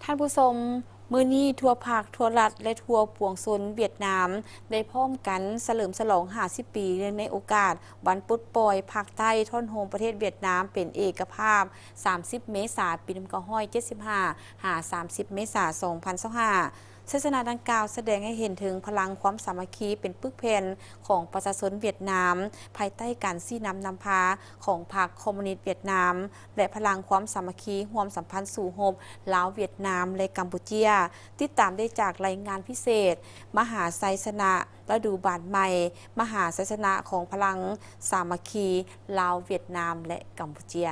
ທ່ານຜູ້ຊົມ, ມື້ນີ້ທົ່ວພັກ, ທົ່ວລັດ ແລະ ທົ່ວປວງຊົນຫວຽດນາມ ໄດ້ພ້ອມກັນສະເຫຼີມສະຫຼອງຫ້າສິບປີ ເນື່ອງໃນໂອກາດວັນປົດປ່ອຍພາກໃຕ້ ທ້ອນໂຮມປະເທດຫວຽດນາມເປັນເອກະພາບ ສາມສິບ ເມສາ ປີໜຶ່ງພັນເກົ້າຮ້ອຍເຈັດສິບຫ້າ ຫາ ສາມສິບ ເມສາ ສອງພັນຊາວຫ້າ. ໄຊຊະນະດັ່ງກ່າວສະແດງໃຫ້ເຫັນເຖິງພະລັງຄວາມສາມັກຄີເປັນປຶກແຜ່ນຂອງປະຊາຊົນຫວຽດນາມ ພາຍໃຕ້ການຊີ້ນຳນຳພາຂອງພັກຄອມມູນິດຫວຽດນາມ ແລະ ພະລັງຄວາມສາມັກຄີຮ່ວມສຳພັນສູ້ຮົບລາວຫວຽດນາມ ແລະ ກຳປູເຈຍ. ຕິດຕາມໄດ້ຈາກລາຍງານພິເສດ ມະຫາໄຊຊະນະລະດູບານໃໝ່, ມະຫາໄຊຊະນະຂອງພະລັງສາມັກຄີລາວຫວຽດນາມ ແລະ ກຳປູເຈຍ.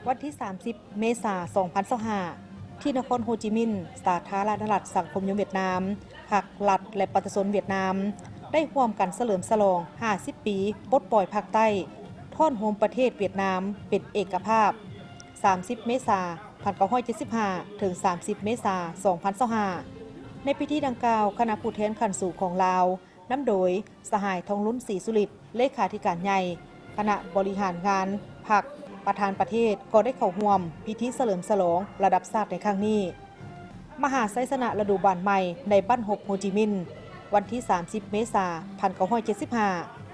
ວັນທີສາມສິບ ເມສາ ສອງພັນຊາວຫ້າ ທີ່ນະຄອນໂຮຈິມິນ ສາທາລະນະລັດສັງຄົມນິຍົມຫວຽດນາມ, ພັກລັດ ແລະ ປະຊາຊົນຫວຽດນາມ ໄດ້ຮ່ວມກັນສະເຫຼີມສະຫຼອງຫ້າສິບປີປົດປ່ອຍພາກໃຕ້ ທ້ອນໂຮມປະເທດຫວຽດນາມເປັນເອກະພາບ ສາມສິບ ເມສາ ພັນເກົ້າຮ້ອຍເຈັດສິບຫ້າ ເຖິງ ສາມສິບ ເມສາ ສອງພັນຊາວຫ້າ. ໃນພິທີດັ່ງກ່າວ, ຄະນະຜູ້ແທນຂັ້ນສູງຂອງລາວ ນຳໂດຍ ສະຫາຍ ທອງລຸນ ສີສຸລິດ ເລຂາທິການໃຫຍ່ຄະນະບໍລິຫານງານພັກ, ປະທານປະເທດ ກໍໄດ້ເຂົ້າຮ່ວມພິທີສະເຫຼີມສະຫຼອງລະດັບຊາດໃນຄັ້ງນີ້. ມະຫາໄຊຊະນະລະດູບານໃໝ່ໃນບັ້ນຮົບໂຮຈິມິນ ວັນທີສາມສິບ ເມສາ ພັນເກົ້າຮ້ອຍເຈັດສິບຫ້າ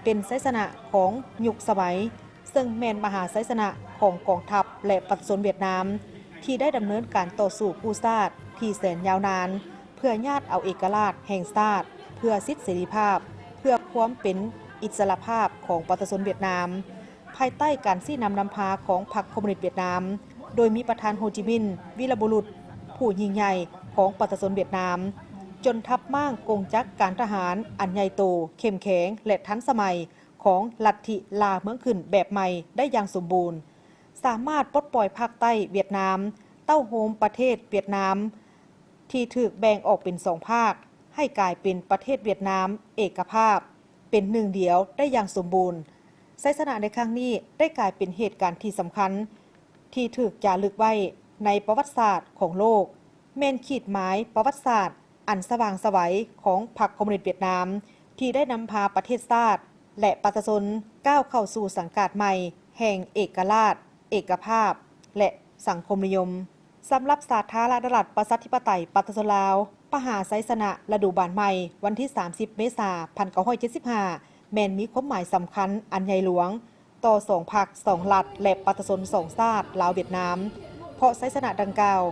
ເປັນໄຊຊະນະຂອງຍຸກສະໄໝ ເຊິ່ງແມ່ນມະຫາໄຊຊະນະຂອງກອງທັບ ແລະ ປະຊາຊົນຫວຽດນາມ ທີ່ໄດ້ດຳເນີນການຕໍ່ສູ້ກູ້ຊາດທີ່ແສນຍາວນານ ເພື່ອຍາດເອົາເອກະລາດແຫ່ງຊາດ, ເພື່ອສິດເສລີພາບ, ເພື່ອຄວາມເປັນອິດສະຫຼະພາບຂອງປະຊາຊົນຫວຽດນາມ, ພາຍໃຕ້ການຊີ້ນຳນຳພາຂອງພັກຄອມມູນິດຫວຽດນາມ, ໂດຍມີປະທານໂຮຈິມິນ ວີລະບຸລຸດ ຜູ້ຍິ່ງໃຫຍ່ຂອງປະຊາຊົນຫວຽດນາມ, ຈົນທັບມ້າງກົງຈັກການທະຫານອັນໃຫຍ່ໂຕ, ເຂັ້ມແຂງ ແລະ ທັນສະໄໝ ຂອງລັດທິລ່າເມືອງຂຶ້ນແບບໃໝ່ໄດ້ຢ່າງສົມບູນ, ສາມາດປົດປ່ອຍພາກໃຕ້ຫວຽດນາມ, ເຕົ້າໂຮມປະເທດຫວຽດນາມທີ່ຖືກແບ່ງອອກເປັນສອງພາກ ໃຫ້ກາຍເປັນປະເທດຫວຽດນາມເອກະພາບເປັນໜຶ່ງດຽວໄດ້ຢ່າງສົມບູນ. ໄຊຊະນະໃນຄັ້ງນີ້ໄດ້ກາຍເປັນເຫດການທີ່ສຳຄັນທີ່ຖືກຈາລຶກໄວ້ໃນປະຫວັດສາດຂອງໂລກ, ແມ່ນຂີດໝາຍປະຫວັດສາດອັນສະຫວ່າງໄສໄຫວຂອງພັກຄອມມູນິດຫວຽດນາມ ທີ່ໄດ້ນຳພາປະເທດຊາດ ແລະ ປະຊາຊົນກ້າວເຂົ້າສູ່ສັງກາດໃໝ່ແຫ່ງເອກະລາດ, ເອກະພາບ ແລະ ສັງຄົມນິຍົມ. ສຳລັບສາທາລະນະລັດປະຊາທິປະໄຕປະຊາຊົນລາວ, ມະຫາໄຊຊະນະລະດູບານໃໝ່ ວັນທີສາມສິບ ເມສາ ພັນເກົ້າຮ້ອຍເຈັດສິບຫ້າ ແມ່ນມີຄວາມໝາຍສຳຄັນອັນໃຫຍ່ຫຼວງ ຕໍ່ສອງພັກ, ສອງລັດ ແລະ ປະຊາຊົນສອງຊາດ ລາວ-ຫວຽດນາມ, ເພາະໄຊຊະນະດັ່ງກ່າວ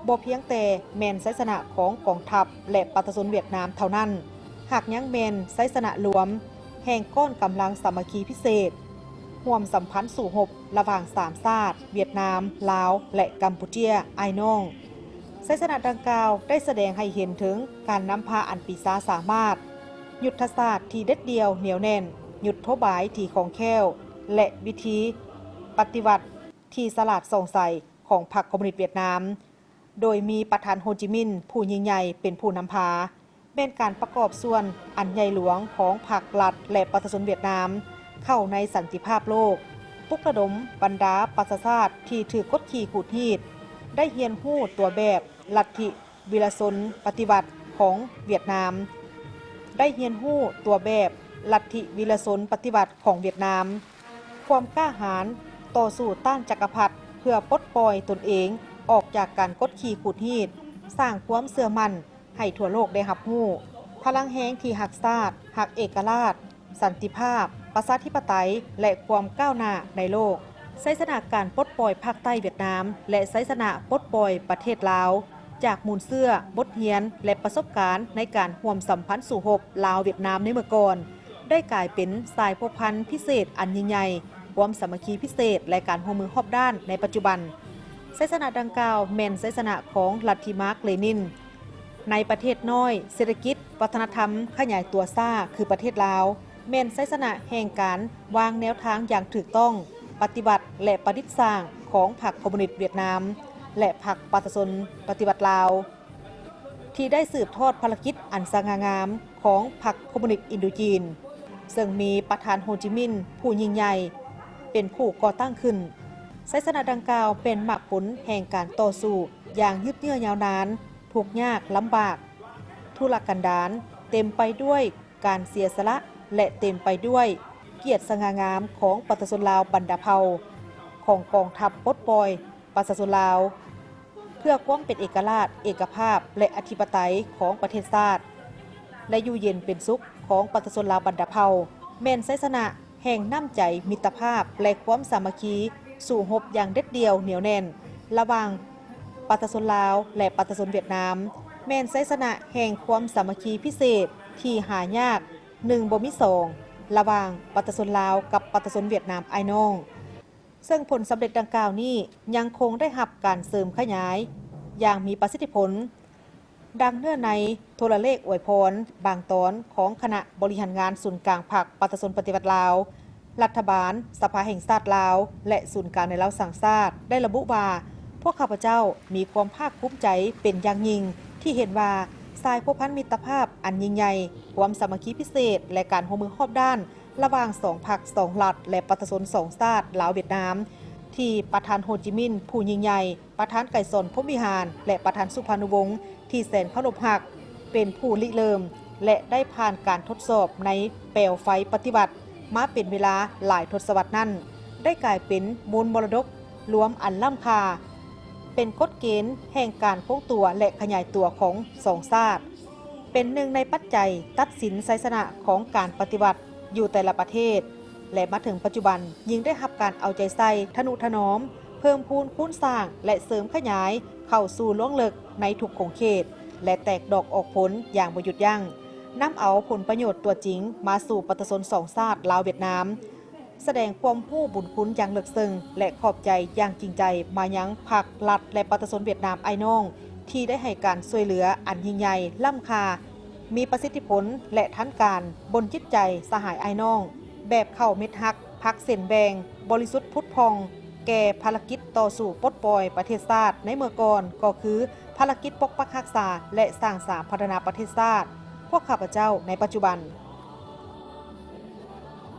ບໍ່ພຽງແຕ່ແມ່ນໄຊຊະນະຂອງກອງທັບ ແລະ ປະຊາຊົນຫວຽດນາມເທົ່ານັ້ນ, ຫາກຍັງແມ່ນໄຊຊະນະລວມແຫ່ງກ້ອນກຳລັງສາມັກຄີພິເສດ ຮ່ວມສຳພັນສູ້ຮົບລະຫວ່າງສາມຊາດ ຫວຽດນາມ, ລາວ ແລະ ກຳປູເຈຍ ອ້າຍນ້ອງ. ໄຊຊະນະດັ່ງກ່າວໄດ້ສະແດງໃຫ້ເຫັນເຖິງການນຳພາອັນປີຊາສາມາດ, ຍຸດທະສາດທີ່ເດັດດ່ຽວໜຽວແໜ້ນ, ຍຸດໂທບາຍທີ່ຄ່ອງແຄ້ວ ແລະ ວິທີປະຕິວັດທີ່ສະຫຼາດສ່ອງໃສຂອງພັກຄອມມູນິດຫວຽດນາມ, ໂດຍມີປະທານໂຮຈິມິນຜູ້ຍິ່ງໃຫຍ່ເປັນຜູ້ນຳພາ, ແມ່ນການປະກອບສ່ວນອັນໃຫຍ່ຫຼວງຂອງພັກລັດ ແລະ ປະຊາຊົນຫວຽດນາມເຂົ້າໃນສັນຕິພາບໂລກ, ປຸກລະດົມບັນດາປະຊາຊາດທີ່ຖືກກົດຂີ່ຂູດຮີດ ໄດ້ຮຽນຮູ້ຕົວແບບລັດທິ ວິລະຊົນປະຕິວັດຂອງຫວຽດນາມ, ໄດ້ຮຽນຮູ້ຕົວແບບລັດທິວິລະຊົນປະຕິວັດຂອງຫວຽດນາມ, ຄວາມກ້າຫານຕໍ່ສູ້ຕ້ານຈັກກະພັດເພື່ອປົດປ່ອຍຕົນເອງອອກຈາກການກົດຂີ່ຂູດຮີດ, ສ້າງຄວາມເຊື່ອໝັ້ນໃຫ້ທົ່ວໂລກໄດ້ຮັບຮູ້, ພະລັງແຮງທີ່ຮັກຊາດ, ຮັກເອກະລາດ, ສັນຕິພາບ, ປະຊາທິປະໄຕ ແລະ ຄວາມກ້າວໜ້າໃນໂລກ. ໄຊຊະນະການປົດປ່ອຍພາກໃຕ້ຫວຽດນາມ ແລະ ໄຊຊະນະປົດປ່ອຍປະເທດລາວ ຈາກມູນເຊື້ອ, ບົດຮຽນ ແລະ ປະສົບການໃນການຮ່ວມສຳພັນສູ້ຮົບລາວ-ຫວຽດນາມໃນເມື່ອກ່ອນ ໄດ້ກາຍເປັນສາຍພົວພັນພິເສດອັນຍິ່ງໃຫຍ່, ຄວາມສາມັກຄີພິເສດ ແລະ ການຮ່ວມມືຮອບດ້ານໃນປັດຈຸບັນ. ໄຊຊະນະດັ່ງກ່າວແມ່ນໄຊຊະນະຂອງລັດທິມາກເລນິນ ໃນປະເທດນ້ອຍ ເສດຖະກິດວັດທະນະທຳຂະຫຍາຍຕົວຊ້າຄືປະເທດລາວ, ແມ່ນໄຊຊະນະແຫ່ງການວາງແນວທາງຢ່າງຖືກຕ້ອງ, ປະຕິວັດ ແລະ ປະດິດສ້າງຂອງພັກຄອມມູນິດຫວຽດນາມ ແລະ ພັກປະຊາຊົນປະຕິວັດລາວ, ທີ່ໄດ້ສືບທອດພາລະກິດອັນສະຫງ່າງາມຂອງພັກຄອມມູນິດອິນໂດຈີນ, ເຊິ່ງມີປະທານໂຮຈິມິນຜູ້ຍິ່ງໃຫຍ່ເປັນຜູ້ກໍ່ຕັ້ງຂຶ້ນ. ໄຊຊະນະດັ່ງກ່າວເປັນໝາກຜົນແຫ່ງການຕໍ່ສູ້ຢ່າງຍືດເຍື້ອຍາວນານ ທຸກຍາກລຳບາກ ທຸລະກັນດານ ເຕັມໄປດ້ວຍການເສຍສະຫຼະ ແລະ ເຕັມໄປດ້ວຍກຽດສະຫງ່າງາມຂອງປະຊາຊົນລາວບັນດາເຜົ່າ ຂອງກອງທັບປົດປ່ອຍປະຊາຊົນລາວ ເພື່ອຄວາມເປັນເອກະລາດ, ເອກະພາບ ແລະ ອະທິປະໄຕຂອງປະເທດຊາດ ແລະ ຢູ່ເຢັນເປັນສຸກຂອງປະຊາຊົນລາວບັນດາເຜົ່າ ແມ່ນໄຊຊະນະ ແຫ່ງນ້ຳໃຈມິດຕະພາບ ແລະ ຄວາມສາມັກຄີສູ້ຮົບຢ່າງເດັດດ່ຽວໜຽວແໜ້ນລະຫວ່າງປະຊາຊົນລາວ ແລະ ປະຊາຊົນຫວຽດນາມ, ແມ່ນໄຊຊະນະແຫ່ງຄວາມສາມັກຄີພິເສດທີ່ຫາຍາກໜຶ່ງບໍ່ມີສອງ ລະຫວ່າງປະຊາຊົນລາວກັບປະຊາຊົນຫວຽດນາມອ້າຍນ້ອງ. ເຊິ່ງຜົນສຳເລັດດັ່ງກ່າວນີ້ຍັງຄົງໄດ້ຮັບການເສີມຂະຫຍາຍຢ່າງມີປະສິດທິຜົນ. ດັ່ງເນື້ອໃນໂທລະເລກອວຍພອນບາງຕອນຂອງຄະນະບໍລິຫານງານສູນກາງພັກປະຊາຊົນປະຕິວັດລາວ, ລັດຖະບານ, ສະພາແຫ່ງຊາດລາວ ແລະ ສູນກາງໃນລາວສ້າງຊາດ ໄດ້ລະບຸວ່າ, ພວກຂ້າພະເຈົ້າມີຄວາມພາກພູມໃຈເປັນຢ່າງຍິ່ງ ທີ່ເຫັນວ່າສາຍພົວພັນມິດຕະພາບອັນຍິ່ງໃຫຍ່, ຄວາມສາມັກຄີພິເສດ ແລະ ການຮ່ວມມືຮອບດ້ານ ລະຫວ່າງສອງພັກ, ສອງລັດ ແລະ ປະຊາຊົນສອງຊາດ ລາວ-ຫວຽດນາມ ທີ່ປະທານໂຮຈິມິນຜູ້ຍິ່ງໃຫຍ່, ປະທານໄກສອນ ພົມວິຫານ ແລະ ປະທານສຸພານຸວົງ ທີ່ແສນເຄົາລົບຮັກ ເປັນຜູ້ລິເລີ່ມ ແລະ ໄດ້ຜ່ານການທົດສອບໃນແປວໄຟປະຕິວັດມາເປັນເວລາຫຼາຍທົດສະວັດນັ້ນ ໄດ້ກາຍເປັນມູນມໍລະດົກລວມອັນລ້ຳຄ່າ, ເປັນກົດເກນແຫ່ງການຄົງຕົວ ແລະ ຂະຫຍາຍຕົວຂອງສອງຊາດ. ເປັນໜຶ່ງໃນປັດໄຈຕັດສິນໄຊຊະນະຂອງການປະຕິວັດຢູ່ແຕ່ລະປະເທດ ແລະ ມາເຖິງປັດຈຸບັນຍິ່ງໄດ້ຮັບການເອົາໃຈໃສ່ທະນຸຖະໜອມ, ເພີ່ມພູນຄູນສ້າງ ແລະ ເສີມຂະຫຍາຍເຂົ້າສູ່ລວງເລິກໃນທຸກຂົງເຂດ ແລະ ແຕກດອກອອກຜົນຢ່າງບໍ່ຢຸດຢັ້ງ, ນຳເອົາຜົນປະໂຫຍດຕົວຈິງມາສູ່ປະຊາຊົນສອງຊາດ ລາວ-ຫວຽດນາມ. ສະແດງຄວາມຮູ້ບຸນຄຸນຢ່າງເລິກເຊິ່ງ ແລະ ຂອບໃຈຢ່າງຈິງໃຈມາຍັງພັກ, ລັດ ແລະ ປະຊາຊົນຫວຽດນາມອ້າຍນ້ອງ ທີ່ໄດ້ໃຫ້ການຊ່ວຍເຫຼືອອັນຍິ່ງໃຫຍ່, ລ້ຳຄ່າ, ມີປະສິດທິຜົນ ແລະ ທັນການບົນຈິດໃຈສະຫາຍອ້າຍນ້ອງ ແບບເຂົ້າເມັດຮັກ, ພັກເສັ້ນແບ່ງ, ບໍລິສຸດຜຸດຜ່ອງ ແກ່ພາລະກິດຕໍ່ສູ້ປົດປ່ອຍປະເທດຊາດໃນເມື່ອກ່ອນ ກໍຄືພາລະກິດປົກປັກຮັກສາ ແລະ ສ້າງສາພັດທະນາປະເທດຊາດ. ພວກຂ້າພະເຈົ້າໃນປັດຈຸບັນ